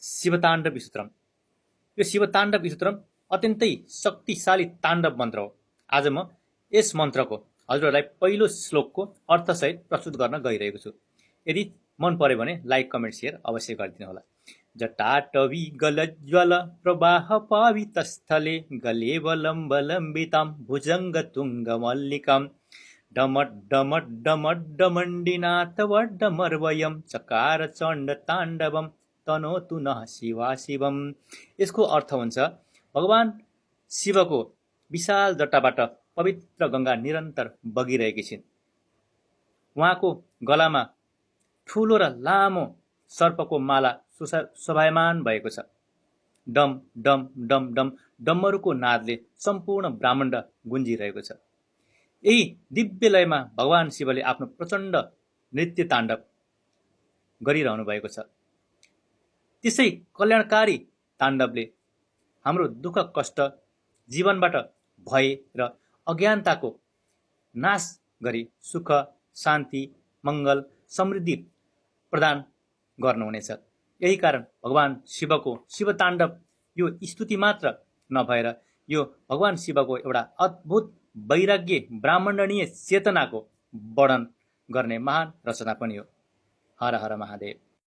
शिवताण्डव स्तोत्रम। यो शिवताण्डव स्तोत्रम अत्यन्तै शक्तिशाली ताण्डव मन्त्र हो। आज म यस मन्त्रको हजुरहरूलाई पहिलो श्लोकको अर्थसहित प्रस्तुत गर्न गइरहेको छु। यदि मन पर्यो भने लाइक, कमेन्ट, सेयर अवश्य गरिदिनु होला। जटाटवी गलज्वल प्रवाह पावितस्थले गलेवलम्बलम्बितां भुजङ्गतुङ्गमल्लिकां डमड्डमड्डमड्डमण्डिनाथवड्डमर्वयं चकार चण्ड ताण्डवं तनोतु नः शिवा शिवम। यसको अर्थ हुन्छ भगवान शिवको विशाल जटाबाट पवित्र गंगा निरन्तर बगिरहेकी छिन्। उहाँको गलामा ठूलो र लामो सर्पको माला शोभायमान भएको छ। डम डम डम डम डम्मरुको नादले सम्पूर्ण ब्रह्माण्ड गुन्जिरहेको छ। यही दिव्य लयमा भगवान शिवले आफ्नो प्रचण्ड नृत्य ताण्डव गरिरहनु भएको छ। त्यसै कल्याणकारी ताण्डवले हाम्रो दुःख कष्ट जीवनबाट भय र अज्ञानताको नाश गरी सुख, शान्ति, मङ्गल, समृद्धि प्रदान गर्नुहुनेछ। यही कारण भगवान शिवको शिवताण्डव यो स्तुति मात्र नभएर यो भगवान शिवको एउटा अद्भुत वैराग्य ब्राह्मणीय चेतनाको वर्णन गर्ने महान रचना पनि हो। हर हर महादेव।